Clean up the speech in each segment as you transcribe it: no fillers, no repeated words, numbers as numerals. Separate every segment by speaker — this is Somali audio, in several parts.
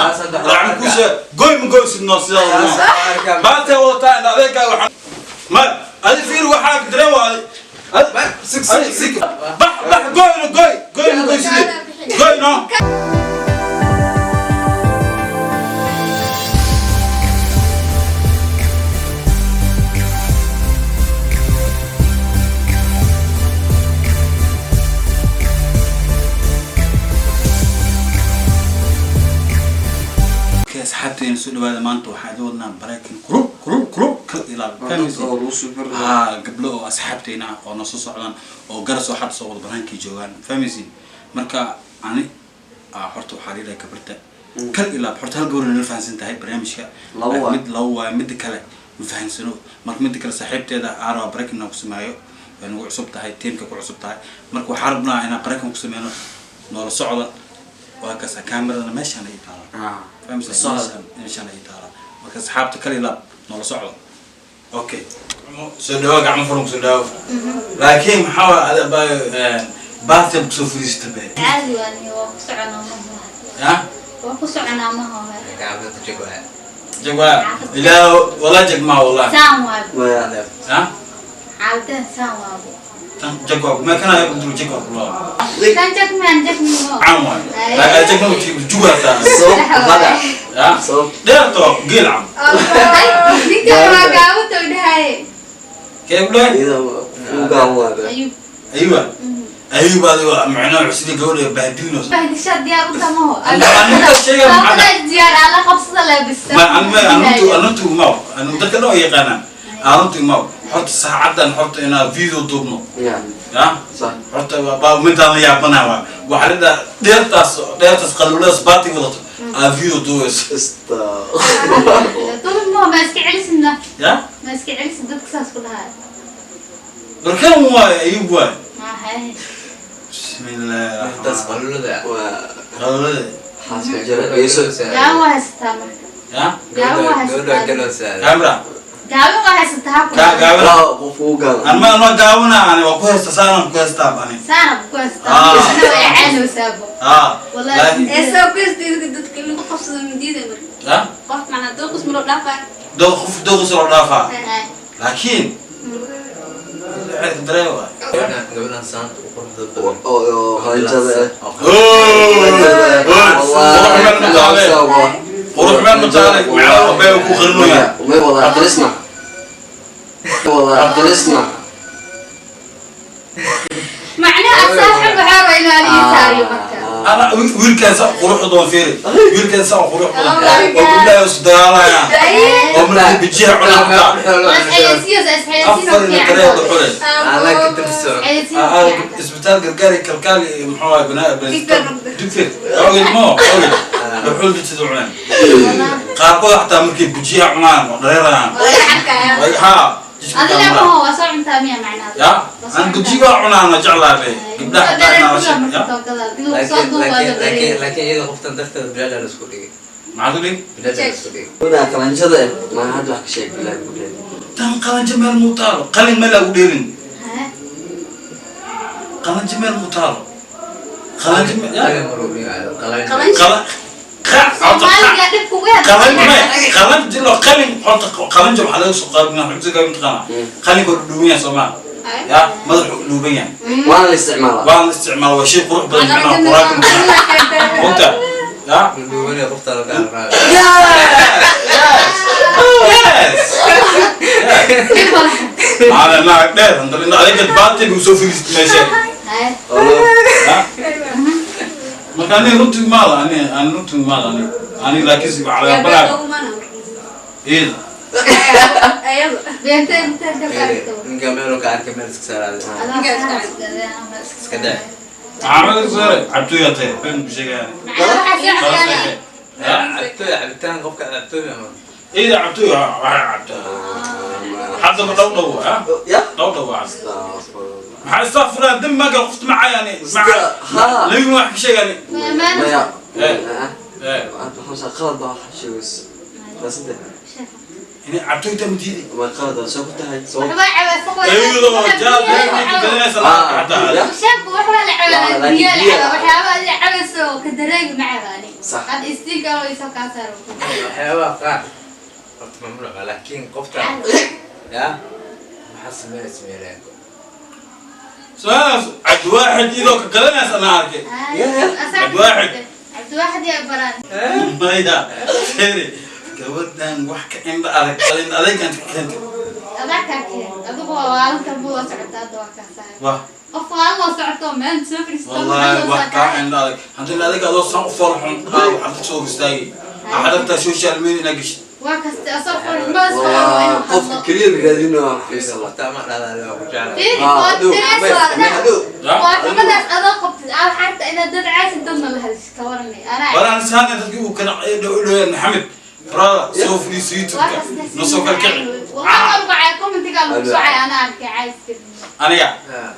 Speaker 1: Lacag ku sheeg goy ma goysid noo sidaa baatee wadataa in adeegaa waxaan ma adi fiir waxaa dareen waa bax bax goyno goy goy ma goyside goy no. Asxaabteena soo dhawaada, maanta waxaan idin wadnaa baraakin kulul kulul kulul kal ilaal haa gabdho oo asxaabteena ah oo na soo socdaan oo garas oo xad soo wada banaankii joogaan, fahmaysiin? Marka ani horta waxaa liidahay gabarta kal ilaab horta hal gabar nala fahansan tahay barnaamijka mid labo waayo, midda kale ma fahansano. Marka midda kale saaxiibteeda aan rabaa baraakin inaan ku sameeyo, way nagu cusub tahay, tiimka ku cusub tahay. Marka waxaan rabnaa inaan baraakin ku sameyno, noola socda. Waa kaasa kaameradana meeshaan ay taalaa, meeshaan ay taalaa. Marka asxaabta kal ilaab noola socda. Okay, soo dhawaa, gacmo furan kusoo dhawo. Laakiin maxaa waa ada baayo baatiab kusoo fadhiisata be?
Speaker 2: Caadi waa ni, waa ku soconaa ma huwa.
Speaker 1: Ya
Speaker 2: waa ku soconaa ma huwa.
Speaker 1: Jagwaa ilaa wala jagmaa wallah.
Speaker 2: Saan waa.
Speaker 1: Ha
Speaker 2: caawitaan saan waabo.
Speaker 1: Tan jagwaa ma kana ay kuduro jagwaa kula.
Speaker 2: Tan jagmaan jagmo.
Speaker 1: Caan waay, laakiin jagma jugaa
Speaker 3: hada
Speaker 1: ya dheerto geel cam.
Speaker 2: Ninka waa gaabata u dhahaye.
Speaker 1: Kee ku dhahay?
Speaker 2: Ayub.
Speaker 1: Ayuba ayuba adigo macnaha sidii gabadha bahdilno.
Speaker 2: Bahdisha diyaar u tamaho.
Speaker 1: Aniga sheega maxaa
Speaker 2: diyaar ala qabsada laabista.
Speaker 1: Ma anuntu anuntu ma anu dadka dhan way yaqaanaan anuntu ma horta saacadan horta inaa video duubno ya horta baa midaan la yaabanaa. Waa waxaa la dhahaa dheertaas dheertaas qaluuladaas baati wadato aa video duubayso.
Speaker 2: Dulmi ma iska celisidna?
Speaker 1: Ya
Speaker 2: ma iska celisid dadka saas ku dhahayo?
Speaker 1: Barkan waay ayub waay.
Speaker 2: Maxay?
Speaker 1: Bismillaah qaluulada
Speaker 2: Gaaban waa haysataa marka.
Speaker 1: Ya
Speaker 2: gaaban waa haysataa.
Speaker 1: Camera.
Speaker 2: Gaaban waa haysataa ha ku
Speaker 1: gaaban anma anma gaabana ani waa ku haysta saanaan ku haystaa ani.
Speaker 2: Saana ku haysataa way caanowsaabo.
Speaker 1: Ah.
Speaker 2: Wallahi.
Speaker 4: Ee soo kastayda dadka lagu qabsado midiida marka.
Speaker 1: Ya
Speaker 4: qof macnaa dooqis ma loo dhaafaa?
Speaker 1: Dooq qof dooqis loo dhaafaa, laakiin xeerka daree waay. Qurux meel ma taalay, macnaha bay ku qarinayaan.
Speaker 2: Macnaha asaaxib waxaa waa inuu adiga saariyo marka.
Speaker 1: Ana wiilkaan saa qurux badan fiiri, wiilkaan saa qurux badan oo gabdhaha is dagaalayaan oo markii bijiha cunaa xataa afar ina dareeda xulay isbitaal gargaari kalkaal iyo muxuu ahay banaa dugfir ogid mo ogid dhuxul dijida cuneen qaarkood xataa markay bijiha cunaan oo dhareerayaan haa.
Speaker 2: Adiga ma waa soo cuntaa miya macnaha?
Speaker 1: Ya aan gujiga cunaan ma jeclaa be gabdhaha xataa inaa la sheeg ya. Maxaa ku dhig tan qalanjo meel muu taalo, qalin meel aa ku dheelin, qalanjo meel muu taalo, qalanjo meel ya qalan
Speaker 2: Soomaaliga dhib kugu
Speaker 1: qalin ma qalan jilo qalin horta qalanjo waxaa laga soo qaadan waxaa laga taqaana qalinka waa dhuuban yahay Soomaa ya madaxu dhuuban yahay.
Speaker 3: Waana la isticmaalaa.
Speaker 1: Waana la isticmaala, waa shay qurux badan macnaha quraanka mogta ya. Yes yes maana naag dheer handal adiga baati buu soo fadhiistay meesha. Marka ani runtii maada ani ani runtii maada ani ani laakiin si waxaa laga baraa iyada. Maxamed sare cabtooy tahay been ku sheegaya iyada cabtooy waxay cabtaa hadda dhow dhow ha dhow dhow maxaa istaghfirullah dam ma gal qofta macaa yani macaa lagu wax ka sheegani.
Speaker 3: Qalad baa wax sheegaysa
Speaker 1: inay cabtooyta madiidi.
Speaker 3: Waa qalad soo ku tahay soo.
Speaker 1: Iyadoo jaad gadanaysa xataa.
Speaker 2: Shaabku wax waa la cabaa, biyo la cabaa, waxyaaba adiga cabayso oo ka dareegi ma cabaani.
Speaker 3: Sax.
Speaker 2: Had istiinka oo isoo kaa saaro.
Speaker 5: Waxyaabaha qaar horta mamnuuc ah, laakiin qofta ya maxaa sameynaysa meelaha?
Speaker 1: Su-aalaas Cabdiwaaxid idoo ka galanaysa anaa arkay. Cabdiwaaxid.
Speaker 2: Cabdiwaaxid yaa baraan.
Speaker 1: Maya, feri, gabadhan wax ka indha adag, indha adeegan ka keentay.
Speaker 2: Adaa kaa keen. Adigu waa waalinta buu la socotaa, hadda waa kaa saaray.
Speaker 1: Wah.
Speaker 2: Qof waalin loo socoto meel soo fadhiisto.
Speaker 1: Wallahi wax kaa indha adag. Haddii indha adeeg adoo san u foolxun, waxaad ka soo istaagi. Waxaad rabtaa social media inaad geshid.
Speaker 2: Waa kasta asoo foolxumada isku
Speaker 3: Waa
Speaker 2: rabo inuu
Speaker 3: qofka
Speaker 2: hadlo.
Speaker 3: keliya la raadinayo waa Faysal.
Speaker 5: Qofta ma dhahdaa waa ku jeclahay.
Speaker 2: Fiiri,
Speaker 3: Ah,
Speaker 2: waa
Speaker 3: hadhow,
Speaker 2: tirees
Speaker 3: ma-
Speaker 2: waa
Speaker 3: ma- hadhow.
Speaker 1: Ya?
Speaker 2: Foolxumadaas adoo qabtid, aa waxaa rabtaa inaad dad caasid, dadna la hadashid, ka waranay. Anaa
Speaker 1: Waraan saana dadkii uu kana dhow Maxamed. Brother, soo fadhiiso
Speaker 2: waa
Speaker 1: YouTube-ka.
Speaker 2: kasta.
Speaker 1: Noo soo kalkici.
Speaker 2: Waxaa lagu cay commentiga lagu soo cay, anaa arkay cayska.
Speaker 1: Aniga.
Speaker 5: Ah.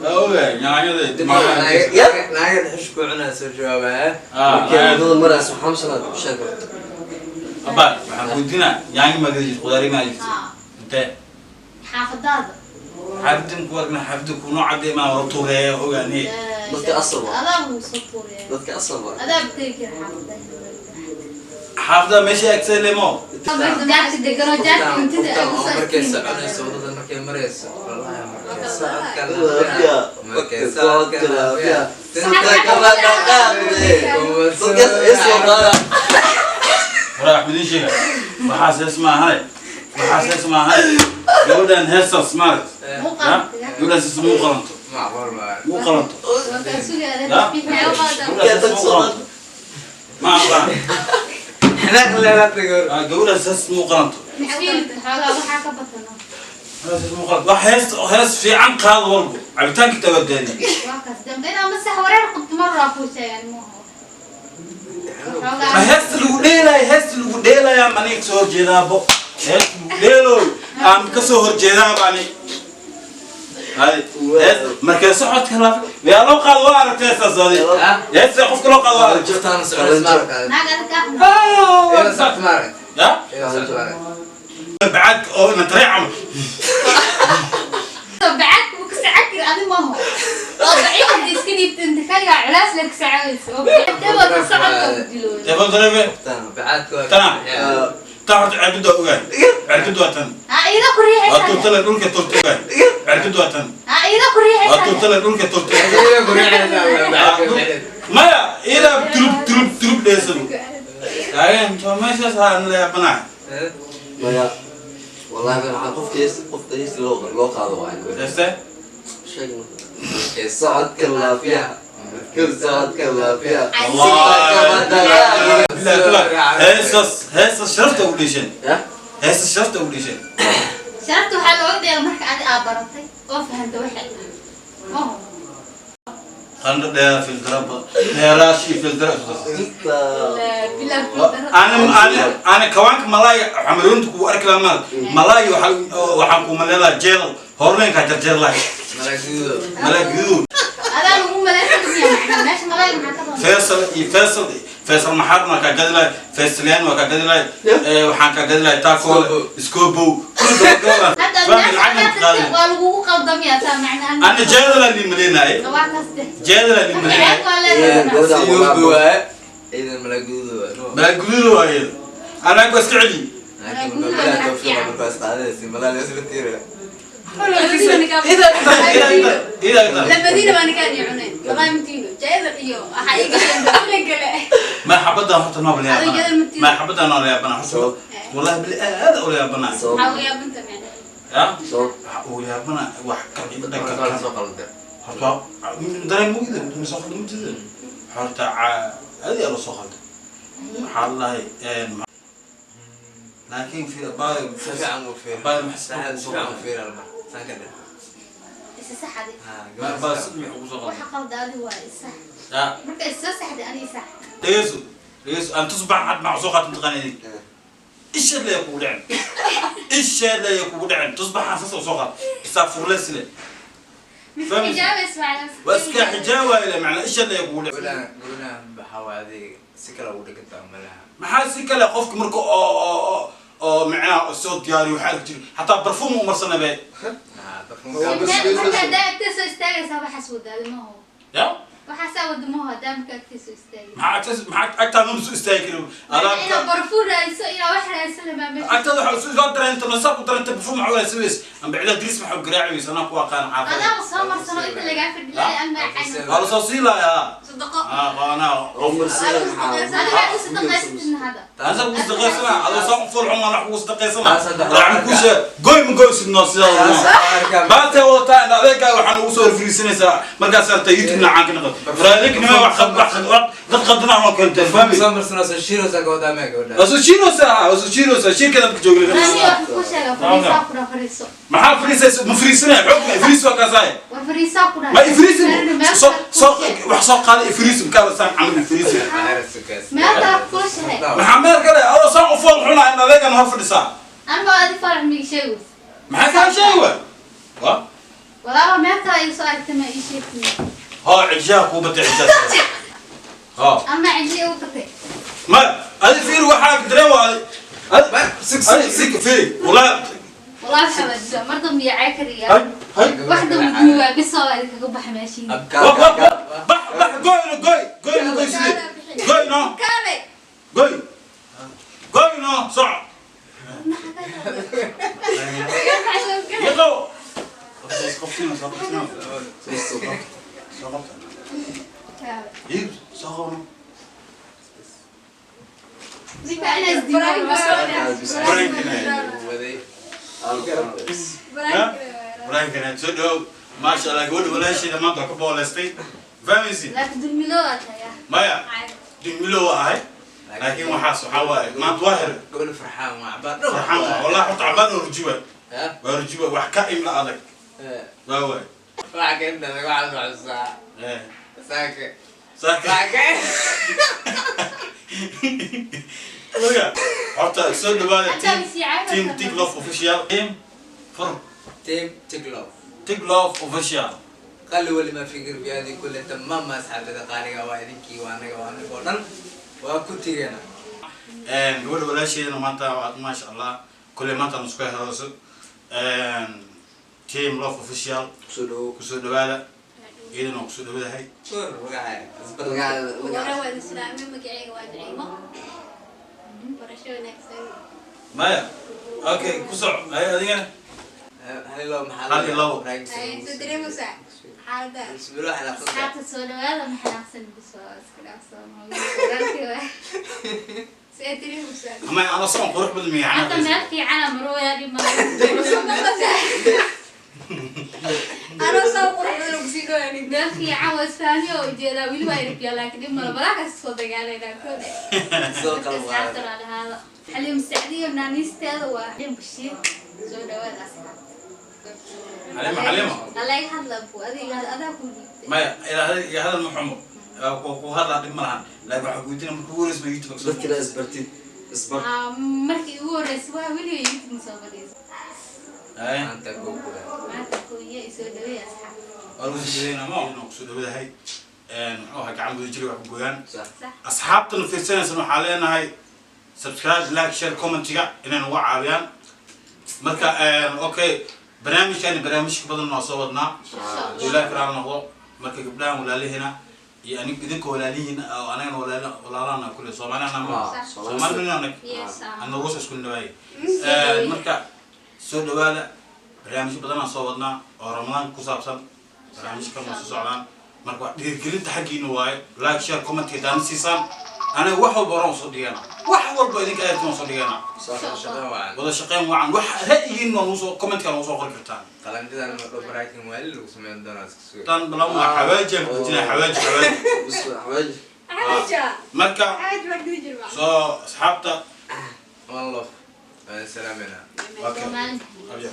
Speaker 1: Waa ogahay, nyaanyada.
Speaker 5: Naaga dhuxush ku cunaa soo jawaabaya.
Speaker 3: Markii wadada marayso waxaa masalaad u sheeg horta.
Speaker 1: Abba, waxaan weydiinaa, yaanyo ma gadi jirto, khudaari ma jirto?
Speaker 2: Haa.
Speaker 1: Intee?
Speaker 2: Xaafadaada.
Speaker 1: Xaafidin ku argna, xaafidin ku noo cadday maa wara tuureeya ogaanee.
Speaker 3: Dadka asal waa.
Speaker 2: Adaa lagu soo tuuraya.
Speaker 3: Dadka asal waa.
Speaker 2: Adaa bategi kara xaafadaada.
Speaker 1: Xaafida meesha agtay lemo.
Speaker 2: Jaarka deganoo jaarka cuntida ay
Speaker 5: Qoftaan
Speaker 2: ku
Speaker 5: oo
Speaker 2: soo
Speaker 5: markay
Speaker 2: istiimi.
Speaker 5: soconayso wadada markay marayso, wallahi markay socodka
Speaker 3: Laafiya.
Speaker 5: markay socodka laafiya.
Speaker 3: Inta kama dhaqaaqde. Dadkaas ay soo qaadaan.
Speaker 1: Waraa Axmed sheega. Waxaas hees maahane. Waxaas hees maahane. Gabadhan heestaas maaragt.
Speaker 2: Muu
Speaker 1: Ya?
Speaker 2: qalanto.
Speaker 1: Gabadhan heestaas muu qalanto.
Speaker 5: Macquul maaha.
Speaker 1: Muu qalanto.
Speaker 2: Waa kaa sugaya
Speaker 1: Ya?
Speaker 2: tasbiix.
Speaker 1: Gabadhan heestaas muu qalanto. Ma aqaan.
Speaker 5: Xanaaq leela tago.
Speaker 1: Ah, gabadhan heestaas muu qalanto.
Speaker 2: Misfiilka xoogaa waxaa ka batano.
Speaker 1: Gabadhan heestaas muu qalanto. Wax hees hees fiican qaad walbo. Cabitaanka tawaddaani.
Speaker 2: Waa kaas dambe inaa masax wareer qabto mar waa kuu sheegan muuhu.
Speaker 1: Ma heesta lagu dheelaayo, heesta lagu dheelayaa ma aniga kasoo horjeedaabo. Heesta lagu dheelooy aan kasoo horjeedaaba ani. Hay, hees markee socodka la yaa loo qaado waa aragtay heestaas adi. Heesta qofka loo qaado waa aragtay.
Speaker 5: Qoftaan soconayso ma aragtay.
Speaker 2: Naag adag ah.
Speaker 5: Ila socod ma aragtay.
Speaker 1: Ya?
Speaker 5: Ila socod ma aragtay.
Speaker 1: Bacad oo ina tareecamo.
Speaker 2: Bacad buu ka socon kara adi maaho. Oo daciif hadii iska dhiibto inta kaligaa culays le ka soconayso. Oo bacad waa ka socodka ku dilooyo.
Speaker 1: Telefoon dareebe.
Speaker 5: Qoftaan bacaadka waa.
Speaker 1: Tana. Taa horta ceebidda waa ogahay. Ceebidda waa tan.
Speaker 2: Ha iyada ku
Speaker 1: Waa
Speaker 2: riixaysaa.
Speaker 1: turtale dhulka turta ogahay. Ceebidda waa tan.
Speaker 2: Ha iyada ku
Speaker 1: Waa
Speaker 2: riixaysaa.
Speaker 1: turtale dhulka turta.
Speaker 5: Ila ku riixaysaa bacaadka.
Speaker 1: Maya, ilaa turub turub turub dheesanu. Taagan, soo meeshaas haan la yaabanahay.
Speaker 3: Maya. Wallahi waxaan qofka hees qofta hees loo loo qaado waa.
Speaker 1: Heeste?
Speaker 3: Sheeg marka. Ee socodka laafiya. Markii socodka laafiya.
Speaker 1: Heestas, heestas sharafta ugu dhisheen.
Speaker 3: Ya?
Speaker 1: Heestas sharafta ugu dhisheen.
Speaker 2: Sharafta waxaa looga dheela marka adi aa baratay oo fahanta waxay tahay. Maaho.
Speaker 1: Qandho dheer filtera dheeraashi filtera isku darsa.
Speaker 3: Inta
Speaker 2: Bilaa filtero.
Speaker 1: Ana ana ana kawaanka malaayga xamaroonta kugu arki lahaa maal. Malaay waxaan waxaan ku maleelaa jeel horneenka jarjar lahay.
Speaker 5: Malagudo.
Speaker 1: Malaay guduud.
Speaker 2: Adaa lagu malaysan miya macnaa meesha malaay maxaa ka doonta?
Speaker 1: Faisal iyo Faisal Faisal Maxaar waa kaa gadi lahay. Faisalyaan waa kaa gadi lahay. Waxaan kaa gadi lahay Takoole, Iskobow. Kulli gabagabaan.
Speaker 2: Hadda
Speaker 1: Fahmi
Speaker 2: meesha
Speaker 1: lacagna
Speaker 2: aad tagtay
Speaker 1: qaadin.
Speaker 2: waa lagugu qaldamiyaa taa macnaa.
Speaker 1: Ana jeedala li maleenaay.
Speaker 2: Waa kaste.
Speaker 1: Jeedala li
Speaker 2: Marka
Speaker 1: maleenaay.
Speaker 2: ceeb waa leedahay.
Speaker 3: Gabadha
Speaker 5: Siyuubi waaye. Ciidan malagudo waaye.
Speaker 1: Malaay guduud waaye. Anaa ku iska celi.
Speaker 5: Laakiin markaa tawfiiq markaa isqaadanaysa malaa la isla tiiraya.
Speaker 1: Ida ida ida ida.
Speaker 4: Labadiina baan kaan cuneen. Wallahi matiino. Jayada iyo waxa iga sheegay kale.
Speaker 1: Ma xabadda horta noo la
Speaker 4: Adiga
Speaker 1: yaabana.
Speaker 4: matiino.
Speaker 1: Ma xabadda noo la yaabana.
Speaker 3: Sabab.
Speaker 1: Wallahi bil aad u la yaabana.
Speaker 3: Sabab.
Speaker 4: Waxa uu yaabanta macna.
Speaker 1: Ya?
Speaker 3: Sabab.
Speaker 1: Waxa uu yaabana wax ka dhanka
Speaker 5: Markaa
Speaker 1: kan.
Speaker 5: soo qaldan.
Speaker 1: Horta dareen mugida ma soo qaldan mugida. Horta aad iyo soo qaldan. Waxaa la lahay laakiin fi abaayo
Speaker 5: Si fiican u fiir.
Speaker 1: abaayo maxaa
Speaker 5: Si fiican u fiir alma. Saan ka dhig.
Speaker 2: Isa saxadi.
Speaker 1: Ma baa si ugu soo
Speaker 2: Waxa
Speaker 1: qaldan.
Speaker 2: qalda adi waa isa.
Speaker 1: Ya.
Speaker 2: Marka isa saxdi ani isa.
Speaker 1: Dhegeyso. Dhegeyso aan tusbax cad mac soo qaato taqaanid. Isha la kugu dhacin. Isha la kugu dhacin. Tusbaxaan soo soo qaat. Isaa furleysle. Fahmi?
Speaker 2: Xijaab ismacna.
Speaker 1: Waa iska xijaaba ila macna isha la kugu dhacin.
Speaker 5: Gabadhaan gabadhaan waxaa waaye adiga si kale ugu dhigantaa malaha.
Speaker 1: Maxaa si kale qofka marka oo oo oo oo macnaha soo diyaariyo waxaa arki jiray xataa barfuum u marsana be.
Speaker 5: Ah,
Speaker 3: Waa bas-
Speaker 2: Marka daa agta soo istaagaysaa waxaas wadaadi maaho.
Speaker 1: Ya?
Speaker 2: Waxaasaa wadamaha daamka agtiisa istaagay.
Speaker 1: Maxaa agtaada ma soo istaagi karin?
Speaker 2: Inaa barfuun raadso, inaa wax raadso lamaa meesha.
Speaker 1: Agtaada waxaa soo dareenta nasaab ku dareenta barfuun maxaa walaasaweysa amba cidaa diris maxaa u garaaci weysa anaa ku aqaan caafada.
Speaker 2: Adaa soo marsano inta lagaa fadhiyay ama cayno.
Speaker 1: Waa lasoo siilayaa.
Speaker 4: Sadaqo.
Speaker 1: Anaa
Speaker 2: Adigaa u sadaqaysatin hadda.
Speaker 1: Ansa kugu sadaqaysana adoo soo ful xun waan wax kugu sadaqaysana.
Speaker 3: Taas hadda
Speaker 1: Raacan ku sheeg goy ma goysidno sidaa
Speaker 3: arkaa.
Speaker 1: Baatee wadataa in adeegaaga waxaan ugu soo horfariisanaysaa markaas arta YouTube-na caan ka noqon faraadinima wax wax dad qadana oo keentay fahmi.
Speaker 5: Soo marsano soo shiiraysaa gabadha ama gabadha.
Speaker 1: Waa soo shiiraysaa, waa soo shiiraysaa shirkada dadka joogay.
Speaker 2: Ani wax ku sheega fariisaa ku dhaa fariiso.
Speaker 1: Maxaa fariisaysa? Ma fariisanaya xoog ma ifriis waa kaasaay.
Speaker 2: War fariisaa ku dhaa.
Speaker 1: Ma ifriisin soo soo wax soo qaada ifriisin kaada saan camal ifriisin.
Speaker 2: Meel kale ku sheegay.
Speaker 1: Maxaa meel kale adoo saan u fool xunaa in adeegan hor fadhisaa?
Speaker 2: Anba adi farax miig sheego.
Speaker 1: Maxaa kaa sheegi wa wa
Speaker 2: Walaalo meel kale ay soo aragtay ma ii sheegtin.
Speaker 1: Ha cijaa kuu batay cijaas ha.
Speaker 2: Ama cijii u batay.
Speaker 1: Ma adi fiir waxaa dareen waa adi sig fiir walaa.
Speaker 2: Walaa xabad mar dambe yaa cakriya.
Speaker 1: Hay hay.
Speaker 2: Wax dambe duuga bisoo ay kaga bax meeshiin.
Speaker 1: Wa wa bax bax goy no goy goy no goy sidii goy no.
Speaker 4: Kaale.
Speaker 1: Goy goy no soc. Yaqo qabsina soo qabsina soo qabta iib soo qabno. Brankan soo dhow maasha Allah gabadha walaasheeda maanta waa ka booleystay fahmaysi.
Speaker 2: Laakiin dulmiloo aad tahay.
Speaker 1: Maya dulmilo waa ahay laakiin waxaas waxaa waaye maanta waa helay.
Speaker 5: Gabadha farxaan waa cabaar.
Speaker 1: Farxaan waa wallahi horta cabaar waa rujiba waa rujiba wax ka imla adag waa waay.
Speaker 5: Waxa ka inta laga xasuustaa. Saaka.
Speaker 1: Saaka.
Speaker 5: Saaka.
Speaker 1: Oga horta soo dhawaada team Tig Love Official team for
Speaker 5: Team Tig Love.
Speaker 1: Tig Love Official.
Speaker 5: قال ولي ما فكر في هذه كلها تمام ما أصحاب قالي وايدكي وأنا وأنا قلنا وكنت أنا.
Speaker 1: Gabadha walaasheedana maanta waa maasha Allah kulley maanta aan isku heleyso Team Love Official kusoo dhawaada iyadana waa kusoo dhawadahay.
Speaker 4: Hore waan islaamay magacayga waa Naciimo. Barasho wanaagsan.
Speaker 1: Maya okay ku soco ay adigana.
Speaker 5: Hal labo maxaa?
Speaker 1: Hal iyo labo.
Speaker 4: Ay soo dareemaysaa xaaladda.
Speaker 5: Bismillah ala qadar.
Speaker 2: Asxaabta soo dhawaada maxaa bisoo iska dhaafsoo.
Speaker 4: Soo dareemaysaa.
Speaker 1: Ama ana soo qurux badan miya?
Speaker 2: Hadda meel fiican marooyaa dhib ma.
Speaker 4: Anoo soo qurux badan ugu sii dhawaani.
Speaker 2: Meel fiican waa isfahmi oo ujeedaa weli waa irbiyaa laakiin dhib mala balaa kaas soo dagaalaynaa koode.
Speaker 5: Soo qalab.
Speaker 2: Asxaabta lahaada. Xaliim Sacdiyo naanisteeda waa Xaliim Bashiir. Soo dhawaada asxaabta.
Speaker 1: Xaliimo Xaliimo.
Speaker 2: Alla iga hadla bu adiga adaa ku dhiibtay.
Speaker 1: Maya ila hadal ma xumo ku hadlaa dhib ma lahan laakiin waxaa kuweydiina markii ugu horeysa ma YouTube soo
Speaker 3: dadkii la isbartid isbar.
Speaker 2: Markii ugu horeysa waa weliga YouTube ma soo fadhiiso.
Speaker 5: Maanta goobta.
Speaker 2: Maanta kuwiya isoo dhaweey asxaabta.
Speaker 1: Waa lagu soo dhaweynaa ma inaan kusoo dhawadahay muxuu ahaa gacan guda jiri wax ku gooyaan.
Speaker 3: Sax.
Speaker 1: Asxaabtana fiirsanaysan waxaa leenahay subscribe like share commentiga inay nagu caawiyaan marka okay barnaamijkani barnaamijka badan waa soo wadnaa hadduu ilaahi karaal noqdo marka gabdhahan walaalihiina iyo anig idinka walaalihiin oo anagana walaalana kule soomaalina ma soomaalina anag ana ruus isku dhawaay marka soo dhawaada barnaamijyo badan aan soo wadnaa oo ramadaan ku saabsan barnaamijyo kale soo socdaan marka wax dhiirigelinta xaggiina waaye like share comment daana siisaan aniga wax walba horaan soo dhigana wax walba idinka ayartan soo dhigana
Speaker 5: Shaqada wacan.
Speaker 1: Wada shaqeyn wacan wax ra'yigiin waa nusoo commentka nagu soo qori kartaan.
Speaker 5: Qalanjidaan ma dhow baraakin waa lagu sameyn doonaa iska suga.
Speaker 1: Tan balan waa xawaaji aan ku dejinaya xawaaji xawaaji.
Speaker 3: Bas xawaaji.
Speaker 4: Xaaja.
Speaker 1: Marka
Speaker 4: Xaaj baa guda jirba.
Speaker 1: soo asxaabta
Speaker 5: One love. Waan salaamayna.
Speaker 1: Okay.
Speaker 2: Soomaali.
Speaker 1: Abya.